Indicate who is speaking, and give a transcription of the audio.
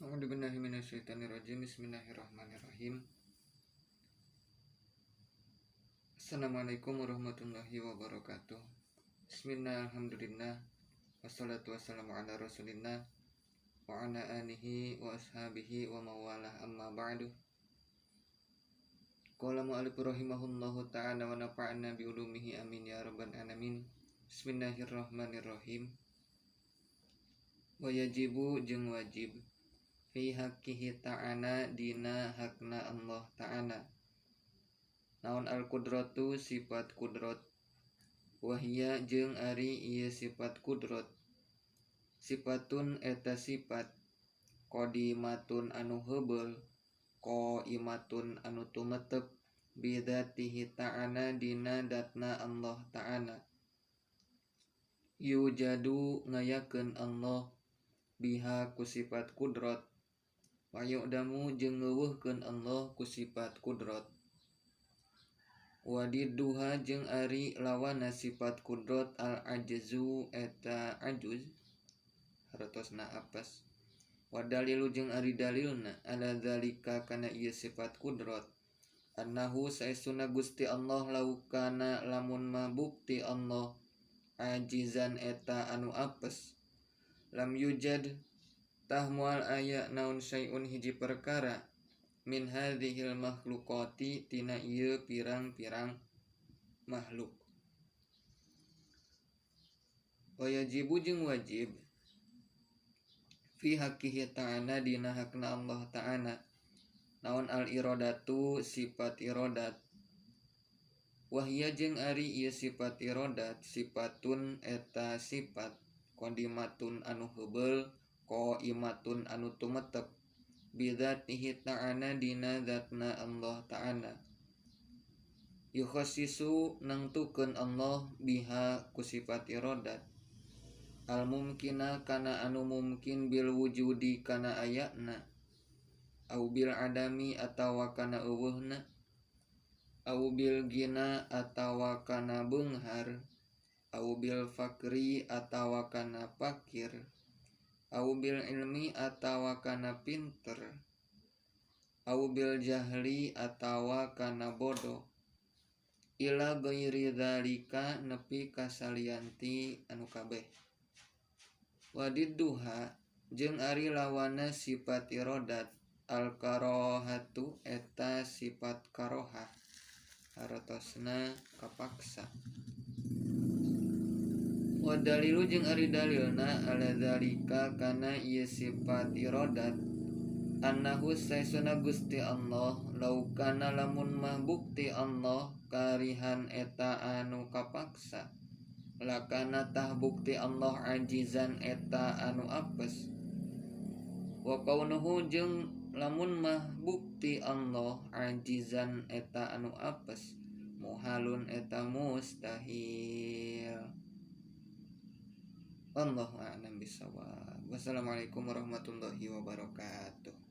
Speaker 1: A'udzubillahi minasyaitonirrajim. Bismillahirrahmanirrahim. Assalamualaikum warahmatullahi wabarakatuh. Bismillah, alhamdulillah, wassalatu wassalamu ala rasulillah wa ala alihi wa ashabihi wa mawalah, amma ba'du. Qala mu'allif rahimahullahu ta'ala wa nafa'ana bi ulumihi, amin ya rabbal alamin. Bismillahirrahmanirrahim. Wa yajibu jeung wajib fi haqqihi ta'ala dina hakna Allah ta'ala naon al-qudratu sifat kudrat, wahia jeung ari ieu sifat kudrat sifatun eta sifat qadimatun anu heubeul, qaimatun anu tumetep bidzatihi ta'ala dina datna Allah ta'ala. Yujadu ngayakeun Allah biha ku sifat kudrat, wa yu'damu jeung ngeuweuhkeun Allah ku sifat kudrat. Wadidduha jeung ari lawanna sifat kudrat al-ajzu eta ajuz hartosna apes. Wa dalilu jeung ari dalilna ala zalika kana ieu sifat kudrat annahu saestuna Gusti Allah laukana lamun mah bukti Allah ajizan eta anu apes, lam yujad tah moal aya naon syai'un hiji perkara min hadzihil makhluqati tina ieu pirang-pirang makhluk. Wa yajibu jeung wajib fi haqqihi ta'ala dina hakna Allah ta'ala naon al iradatu sifat iradat, wahia jeung ari ieu sifat iradat sifatun eta sifat qadimatun anu heubeul, qaimatun anu tumetep bidzatihi ta'ala dina zatna Allah ta'ala. Yukhassisu nangtukeun Allah biha ku sifat iradat al mumkina kana anu mungkin bil wujudi kana ayana, au bil adami atawa kana euweuhna, au bil gina atawa kana beunghar, au bil fakri atawa kana fakir, au bil ilmi atawa kana pinter, au bil jahli atawa kana bodoh, ila ghairi dzalika nepi ka salianti anu kabeh. Wadidduha jeung ari lawanna sifat iradat al karahatu eta sifat karohah hartosna kapaksa. Wa dalilu jeung ari dalilna ala dzalika kana ieu sifat iradat annahu saestuna Gusti Allah laukana lamun mah bukti Allah karihan eta anu kapaksa, lakana tah bukti Allah ajizan eta anu apes. Wa kaunuhu jeung lamun mah bukti Allah ajizan eta anu apes muhalun eta mustahil. Wallahu a'lam bishawab. Wassalamualaikum warahmatullahi wabarakatuh.